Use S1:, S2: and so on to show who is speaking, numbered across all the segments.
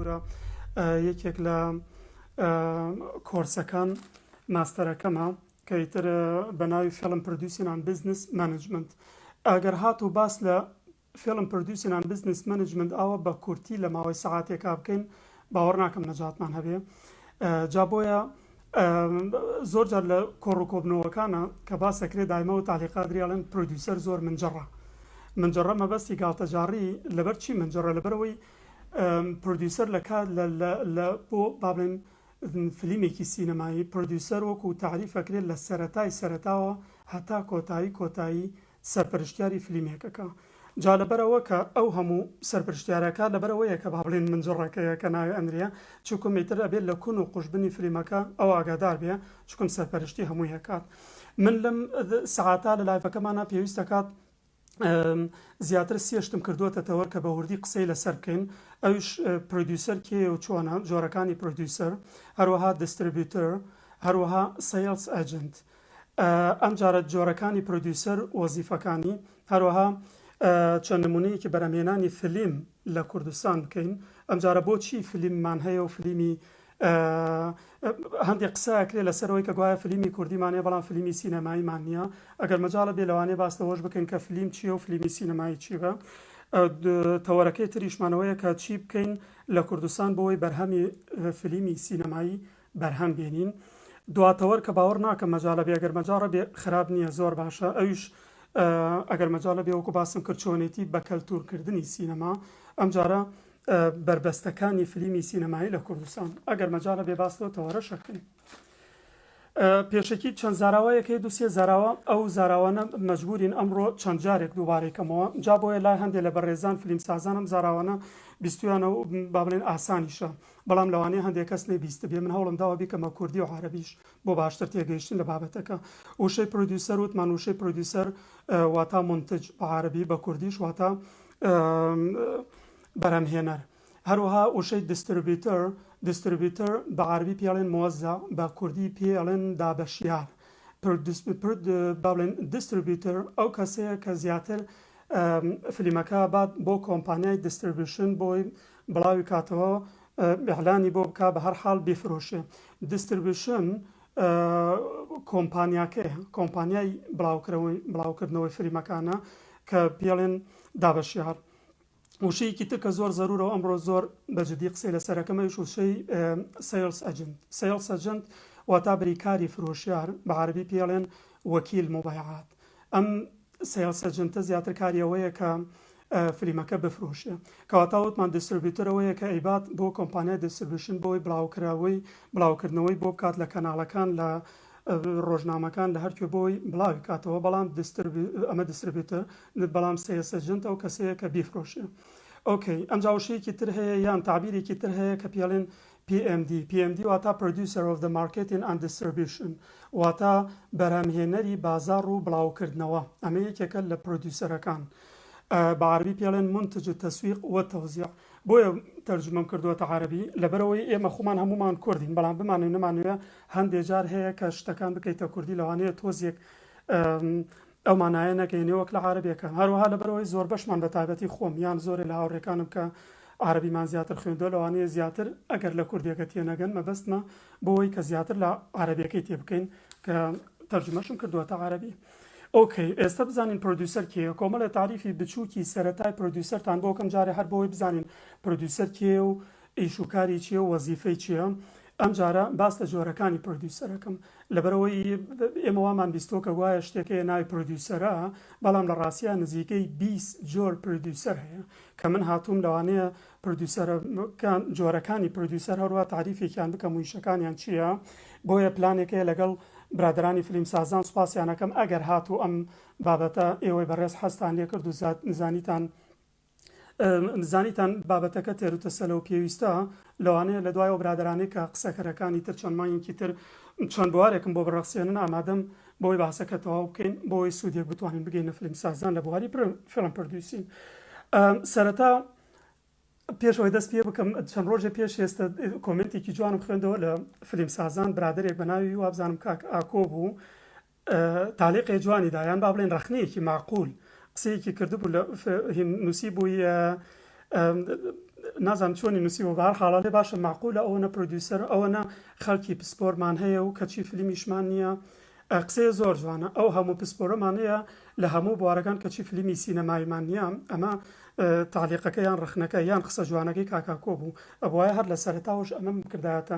S1: زەروورە یەکێک لە کۆرسەکان ماستەرەکەمە کە ئیتر بە ناوی Film Producing and Business Management ئەگەر هاتوو باس لە Film Producing and Business Management ئاوا بە کورتی لە ماوەی سەعاتێکا بکەین باوەڕ ناکەم نەجاتمان هەبێ جا بۆیە زۆر جار لە کۆڕ و کۆبنەوەکانە کە باس دەکرێت دایمە و تالیقا دریاڵێن producer زۆر منجەڕە منجەڕە مەبەستی گاڵتەجاڕی لەبەر چی منجەڕە لەبەرەوەی producer لە کات لە بۆ با بڵێن فلیمێکی سینەمایی producer وەکو تاریف ئەکرێت لە سەرەتای سەرەتاوە هەتا کۆتایی کۆتایی سەرپەرشتیاری فلیمێکەکە جا لەبەرئەوە کە ئەو هەموو سەرپرشتیارەکە لەبەرئەوەیە کە با بڵێین منجڕەکەیە کە ناوی ئەنرێ چوکم ئیتر ئەبێت لە کون و قوژبنی فلیمەکە ئەو ئاگادار بێ چوکم سەرپەرشتی هەمووی ئەکات من لەم سەعاتە لە لایڤەکەمانا پێویست ئەکات زیاتر سێ شتم کردووەتە تەوەر کە بە وردی قسەی لەسەر بکەین ئەویش producer کێیە و چۆنە جۆرەکانی producer هەروەها distributor هەروەها sales agent ئەمجارە جۆرەکانی producer وەزیفەکانی، هەروەها چەند نمونەیەکی بەرهەمهێنانی فلیم لە کوردستان بکەین، ئەمجارە بۆچی فلیممان هەیە و فلیمی هەندێک قسە ئەکرێ لەسەر ئەوەی کە گوایە فلیمی کوردیمان هەیە بەڵام فلیمی سینەماییمان نییە، ئەگەر مەجاڵە بێ لەوانەیە باس لەوەش بکەین کە فلیم چییە و فلیمی سینەمایی چی بە تەوەرەکەی تریشمان ئەوەیە کە چی بکەین لە کوردستان بۆ ئەوەی بەرهەمی فلیمی سینەمایی بەرهەم بێنین دوا تەوەر کە باوەڕ ناکەم مەجالە بێ ئەگەر مەجاڕە بێ خراپ نییە زۆر باشە ئەویش ئەگەر مەجالە بێ وەکو باسم کرد چۆنێتی بە کەلتورکردنی سینەما ئەمجارە بەربەستەکانی فلیمی سینەمایی لە کوردستان ئەگەر مەجالە بێ باس لەو تەوەرەشەکەین پێشەکی چەند زاراوەیەک هەیە دوو سێ زاراوە ئەو زاراوانە مەجبورین ئەمڕۆ چەند جارێک دووبارەی کەمەوە جا بۆیە لای هەندێک لە بەڕێزان فلیمسازان ئەم زاراوانە بیستویانە و با بڵێن ئاسانیشە بەڵام لەوانەیە هەندێک کەس نەیبیستبێ، من هەوڵم داوە بیکەمە کوردی و عەرەبیش بۆ باشتر تێگەیشتن لە بابەتەکە. وشەی producer وتمان وشەی producer واتا منتج بە عەرەبی، بە کوردیش واتا بەرهەمهێنەر. هەروەها وشەی distributor distributor بە عەرەبی پێی ئەڵێن موزع، بە کوردی پێی ئەڵێن دابەشیار. با بڵێن distributor ئەو کەسەیە کە زیاتر فلیمەکە ئەبات بۆ کۆمپانیای distribution بۆی بڵاوی کاتەوە ئیعلانی بۆ بکا بە هەر حاڵ بیفرۆشێ distribution کۆمپانیاکەیە کۆمپانیای بڵاوکرەوەی بڵاوکردنەوەی فلیمەکانە کە پێڵێن دابەشیار وشەیەکی تر کە زۆر زەرورە و ئەمڕۆ زۆر بە جدی قسەی لەسەرەکەم ئەویش وشەی sales agent sales agent واتا بریکاری فرۆشیار بە عەرەبی پێڵێن وکیل مبیعات ئەم sales agent ە زیاتر کاری ئەوەیە کە فلیمەکە بفرۆشێ کەواتە وتمان distributor ئەوەیە کە ئەیبات بۆ کۆمپانیای distribution بۆی بڵاوکراوەی بڵاوکردنەوەی بۆ بکات لە کەناڵەکان لە ڕۆژنامەکان لە هەرکوێ بۆی بڵاوی کاتەوە بەڵام ئەمە distributor بەڵام sales agent ئەو کەسەیە کە بیفرۆشێ okay ئەمجا وشەیەکی تر هەیە یان تەعبیرێکی تر هەیە کە پێڵێن PMD، PMD واتا Producer of the Marketing and Distribution واتا بەرهەمهێنەری بازاڕ و بڵاوکردنەوە، ئەمە یەکێکە لە producer ەکان. بە عەرەبی پێڵێن منتج التسویق والتوزیع. بۆیە تەرجومەم کردووەتە عەرەبی، لەبەرئەوەی ئێمە خۆمان هەموومان کوردین، بەڵام بمانەوێ نەمانەوێ هەندێ جار هەیە کە شتەکان بکەیتە کوردی لەوانەیە تۆزێک ئەو مانایە نەگەیەنێ وەک لە عارەبیەکان. هەروەها لەبەرئەوەی زۆربەشمان بە تایبەتی خۆم یان زۆرێ لە هاوڕێکانم کە عارەبیمان زیاتر خوێندووە لەوانەیە زیاتر ئەگەر لە کوردیەکە تێنەگەن مەبەستمە بۆ ئەوەی کە زیاتر لە عارەبیەکەی تێبکەین کە تەرجومەشم کردووەتە عارەبی. okay ئێستە بزانین producer کێیە کۆمەڵێ تاریفی بچووکی سەرەتای producer تان بۆ کەم جارێ هەر بۆ ئەوەی بزانین producer کێیە و ئیش و کاری چیە و وەزیفەی چیە ئەمجارە باس لە جۆرەکانی producer ئەکەم لەبەرئەوەی ئێمە وامان بیستوە کە گوایە شتێک هەیە ناوی producer ە بەڵام لە ڕاستیا نزیکەی 20 جۆر producer هەیە کە من هاتووم لەوانەیە producer ەکان جۆرەکانی producer هەروە تاریفێکیان بکەم و ئیشەکانیان چییە بۆیە پلانێک هەیە لەگەڵ برادەرانی فلیمسازان سوپاسیانەکەم ئەگەر هاتوو ئەم بابەتە ئێوەی بەڕێز حەزتان لێکرد و زانیتان زانیتان بابەتەکە تێروتەسەلە و پێویستە، لەوانەیە لە دوای ئەو برادەرانەی کە قسەکەرەکانی تر چەند مانگێکی تر چەند بوارێکم بۆ بڕەخسێنن ئامادەم بۆی باسەکە تەواو بکەین بۆی سوودێک بتوانین بگەینە فیلمسازان لە بواری film producing. سەرەتا پێش ئەوەی دەست پێ بکەم چەند ڕۆژێ پێش ئێستا comment ێکی جوانم خوێندەوە لە فیلمسازان برادەرێک بە ناوی وابزانم کاک ئاکۆ بوو تەعلیقێ جوانی دا یان با بڵێین ڕەخنەیەکی مەعقول قسەیەکی کردبوو لە هین نووسیبووی. نازانم چۆنی نووسیوە بە هەر حاڵ ئەڵێ باشە مەعقولە ئەوەنە producer ئەوەنە خەڵکی پسپۆرمان هەیە و کەچی فلیمیشمان نییە قسەیە زۆر جوانە ئەو هەموو پسپۆرەمان هەیە لە هەموو بوارەکان کەچی فلیمی سینەماییمان نییە ئەمە تەعلیقەکە یان ڕەخنەکە یان قسە جوانەکەی کاک ئاکۆ بوو ئەبوایە هەر لە سەرەتاوەش ئەمەم بکردایەتە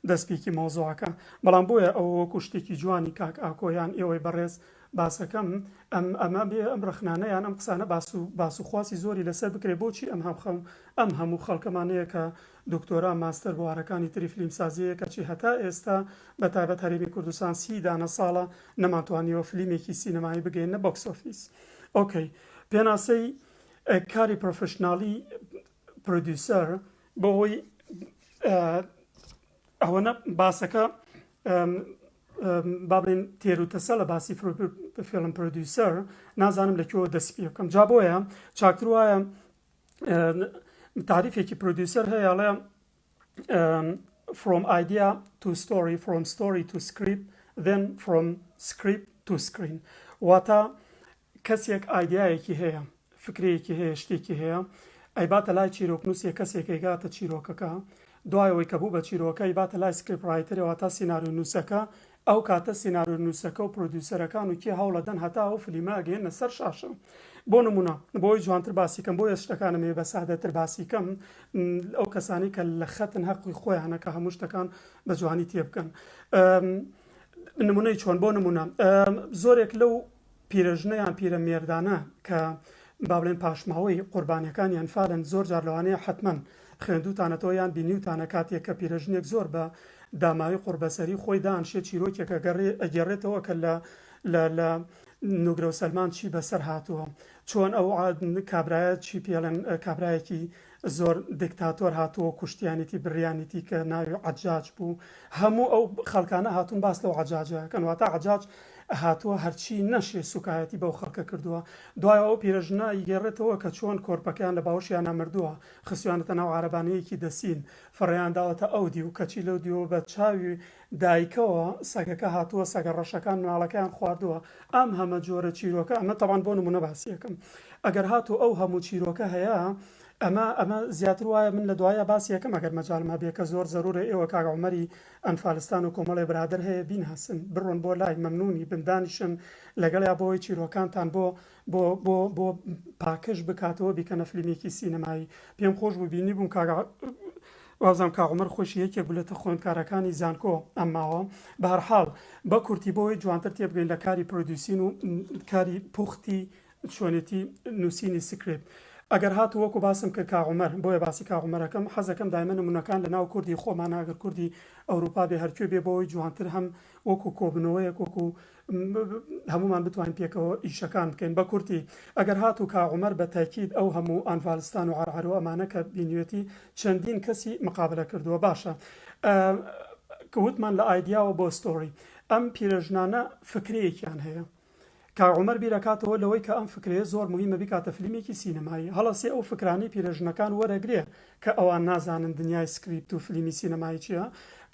S1: دەستپێکی مەوزوعەکە بەڵام بۆیە ئەوە وەکو شتێکی جوانی کاک ئاکۆ یان ئێوەی بەڕێز باسەکەم ئەم ئەمە بێ ئەم ڕەخنانە یان ئەم قسانە باس و باس و خواسی زۆری لەسەر بکرێ بۆچی ئەم هەم خەم ئەم هەموو خەڵکەمان هەیە کە دکتۆرا ماستەر بوارەکانی تری فلیمسازی هەیە کەچی هەتا ئێستا بە تایبەت هەرێمی کوردستان سی دانە ساڵە نەمانتوانیوە فلیمێکی سینەمایی بگەیەننە box office okay پێناسەی کاری professional ی producer بۆ ئەوەی ئەوەنە باسەکە با بڵێن تێر و تەسەلە باسی film producer نازانم لە کوێوە دەست پێ بکەم جا بۆیە چاکتر وایە تاریفێکی producer هەیە ئەڵێ from idea to story from story to script then from script to screen واتە کەسێک ئایدیایەکی هەیە، فکرەیەکی هەیە، شتێکی هەیە، ئەیباتە لای چیرۆکنووسێک، کەسێک ئەیگاتە چیرۆکەکە، دوای ئەوەی کە بوو بە چیرۆکە ئەیباتە لای script writer ێ واتا سیناریۆنووسەکە، ئەو کاتە سیناریۆنووسەکە و producer ەکان و کێ هەوڵەدەن هەتا ئەو فلیمە ئەگەیەننە سەر شاشە. بۆ نموونە، بۆ ئەوەی جوانتر باسی کەم، بۆیە شتەکانم ئەوێ بە سادەتر باسی کەم، ئەو کەسانەی کە لە خەتن هەقی خۆیانە کە هەموو شتەکان بە جوانی تێبگەن. نموونەی چۆن؟ بۆ نموونە زۆرێک لەو پیرەژنە یان پیرەمێردانە کە با بڵێن پاشماوەی قوربانیەکانی ئەنفالن زۆر جار لەوانەیە حەتمەن خوێندوتانەتەوە یان بینیوتانە کاتێک کە پیرەژنێک زۆر بە داماوی قوڕبەسەری خۆی دانشێ چیرۆکێک ئەگەڕێ ئەگێڕێتەوە کە لە لە لە نوگرەو سەلمان چی بەسەر هاتووە چۆن ئەو کابرایە چی پێڵێن کابرایەکی زۆر دیکتاتۆر هاتووە کوشتیانیتی بریانیتی کە ناوی عەجاج بوو هەموو ئەو خەڵکانە هاتوون باس لەو عەجاجە ئەکەن واتە عەجاج هاتووە هەرچی نەشێ سوکایەتی بەو خەڵکە کردووە دوای ئەو پیرەژنە ئەیگێڕێتەوە کە چۆن کۆرپەکەیان لە باوەشیانا مردووە خستویانەتە ناو عارەبانەیەکی دەسین فڕێیان داوەتە ئەو دیو کەچی لەو دیوە بە چاوی دایکەوە سەگەکە هاتووە سەگە ڕەشەکان مناڵەکەیان خواردووە ئەم هەمە جۆرە چیرۆکە ئەمە تەبعەن بۆ نمونە باسی ئەکەم ئەگەر هاتوو ئەو هەموو چیرۆکە هەیە ئەمە ئەمە زیاتر وایە من لە دوایە باسی ئەکەم ئەگەر مەجالم هەبێ کە زۆر زەرورە ئێوە کاک عومەری ئەنفالستان و کۆمەڵێ برادەر هەیە بیناسن بڕۆن بۆ لای مەمنونی بن دانیشن لەگەڵیا بۆی چیرۆکانتان بۆ بۆ بۆ بۆ پاکژ بکاتەوە بیکەنە فلیمێکی سینەمایی پێم خۆش بوو بینیبووم کاک وابزانم کاک عومەر خۆشی یەکێک بوو لە خوێندکارەکانی زانکۆ ئەم ماوە بەهەرحاڵ بە کورتی بۆی جوانتر تێبگەین لە کاری producing و کاری پوختی چۆنێتی نووسینی سکریپت ئەگەر هاتوو وەکو باسم کرد کاک عومەر بۆیە باسی کاک عومەرەکەم حەزەکەم دایمە نمونەکان لە ناو کوردی خۆمان ئەگەر کوردی ئەوروپا بێ هەرکوێ بێ بۆی جوانتر هەم وەکو کۆبنەوەیەک وەکو هەموومان بتوانین پێکەوە ئیشەکان بکەین. بە کورتی ئەگەر هاتوو کاک عومەر بە تاکید ئەو هەموو ئانڤالستان و عەرعەر و ئەمانە کە بینیوێتی چەندین کەسی مقابلە کردووە باشە وتمان لە idea وە بۆ story ئەم پیرەژنانە فکرەیەکیان هەیە کاک عومەر بیرەکاتەوە لەوەی کە ئەم فکرەیە زۆر موهیمە بیکاتە فلیمێکی سینەمایی هەڵەسێ ئەو فکرانەی پیرەژنەکان وەرەگرێ کە ئەوان نازانن دنیای سکریپت و فلیمی سینەمایی چیە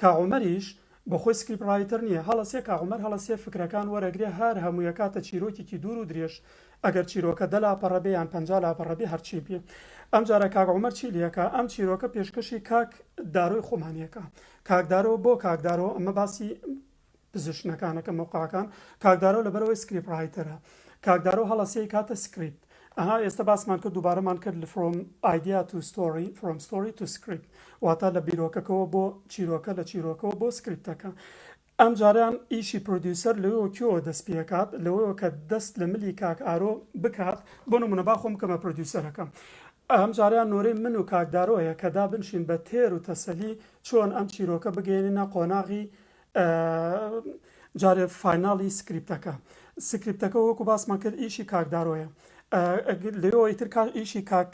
S1: کاک عومەریش بەخۆی script writer نیە هەڵەسێ کاک عومەر هەڵەسێ فکرەکان وەرەگرێ هەر هەموویەکاتە چیرۆکێکی دوور و درێژ ئەگەر چیرۆکە دە لاپەڕە بێ یان 50 لاپەڕە بێ هەرچی بێ ئەمجارە کاک عومەر چی لێکا ئەم چیرۆکە پێشکەشی کاک دارۆی خۆمانیەکا کاک دارۆ بۆ کاک دارۆ ئەمە باسی position ەکانەکە مەوقعەکان کاک دارۆ لەبەرئەوەی script writer ە کاک دارۆ هەڵەسێ کاتە سکریپت ئەها ئێستا باسمان کرد دووبارەمان کرد لە from idea to story from story to script واتە لە بیرۆکەکەوە بۆ چیرۆکە لە چیرۆکەوە بۆ سکریپتەکە ئەم جاریان ئیشی producer لەوەوە کوێوە دەست پێکات لەوەوە کە دەست لە ملی کاک ئارۆ بکات بۆ نمونە با خۆم بکەمە producer ەکە ئەم جاریان نۆرەی من و کاک دارۆیە کە دابنشین بە تێر و تەسەلی چۆن ئەم چیرۆکە بگەیەنینە قۆناغی جارێ final ی سکریپتەکە سکریپتەکە وەکو باسمان کرد ئیشی کاک دارۆیە لەوێوە ئیتر ئیشی کاک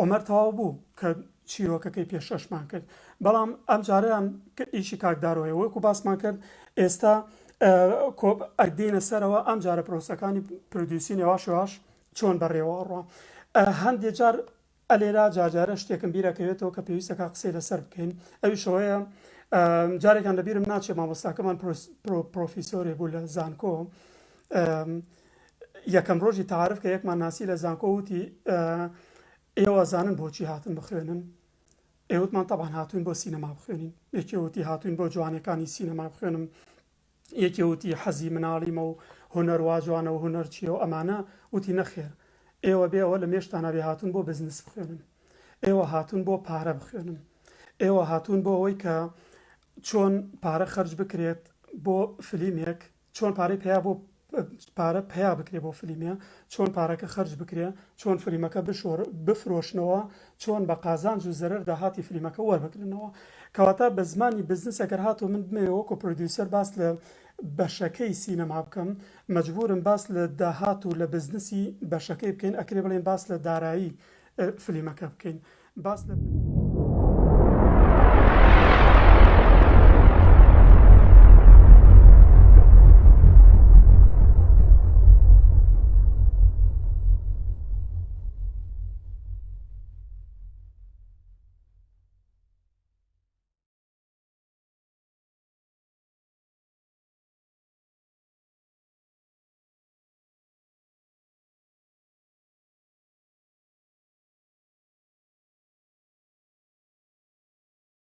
S1: عومەر تەواو بوو کە چیرۆکەکەی پێشکەشمان کرد بەڵام ئەم جارەیان ئیشی کاک دارۆیە وەکو باسمان کرد ئێستا ئەدینە سەرەوە ئەم جارە پرۆسەکانی producing یواش یواش چۆن بەڕێوە ئەڕوا هەندێ جار ئەلێرا جارجارە شتێکم بیر ئەکەوێتەوە کە پێویستە کا قسەی لەسەر بکەین ئەویش ئەوەیە جارێکان لە بیرم ناچێ مامۆستاکەمان پرۆفیسۆرێ بوو لە زانکۆ یەکەم ڕۆژی تەعارف کە یەکمان ناسی لە زانکۆ وتی. ئێوە ئەزانن بۆچی هاتن بخوێنن؟ ئێ وتمان تەبعەن هاتووین بۆ سینەما بخوێنین. یەکێ وتی هاتووین بۆ جوانیەکانی سینەما بخوێنم، یەکێ وتی حەزی مناڵیمە و هونەر وا جوانە و هونەر چیە و ئەمانە، وتی نەخێر ئێوە بێ ئەوە لە مێشتانا بێ هاتوون بۆ بزنس بخوێنن، ئێوە هاتوون بۆ پارە بخوێنن، ئێوە هاتوون بۆ ئەوەی کە چۆن پارە خەرج بکرێت بۆ فلیمێک، چۆن پارەی پەیا بۆ پارە پەیا بکرێ بۆ فلیمێ، چۆن پارەکە خەرج بکرێ، چۆن فلیمەکە بشۆر بفرۆشنەوە، چۆن بە قازانج و زەرەر داهاتی فلیمەکە وەربگرنەوە. کەواتە بە زمانی بزنس ئەگەر هاتوو من بمەوێ وەکو producer باس لە بەشەکەی سینەما بکەم، مەجبوورم باس لە داهات و لە بزنسی بەشەکەی بکەین، ئەکرێ بڵێین باس لە دارایی فلیمەکە بکەین، باس لە.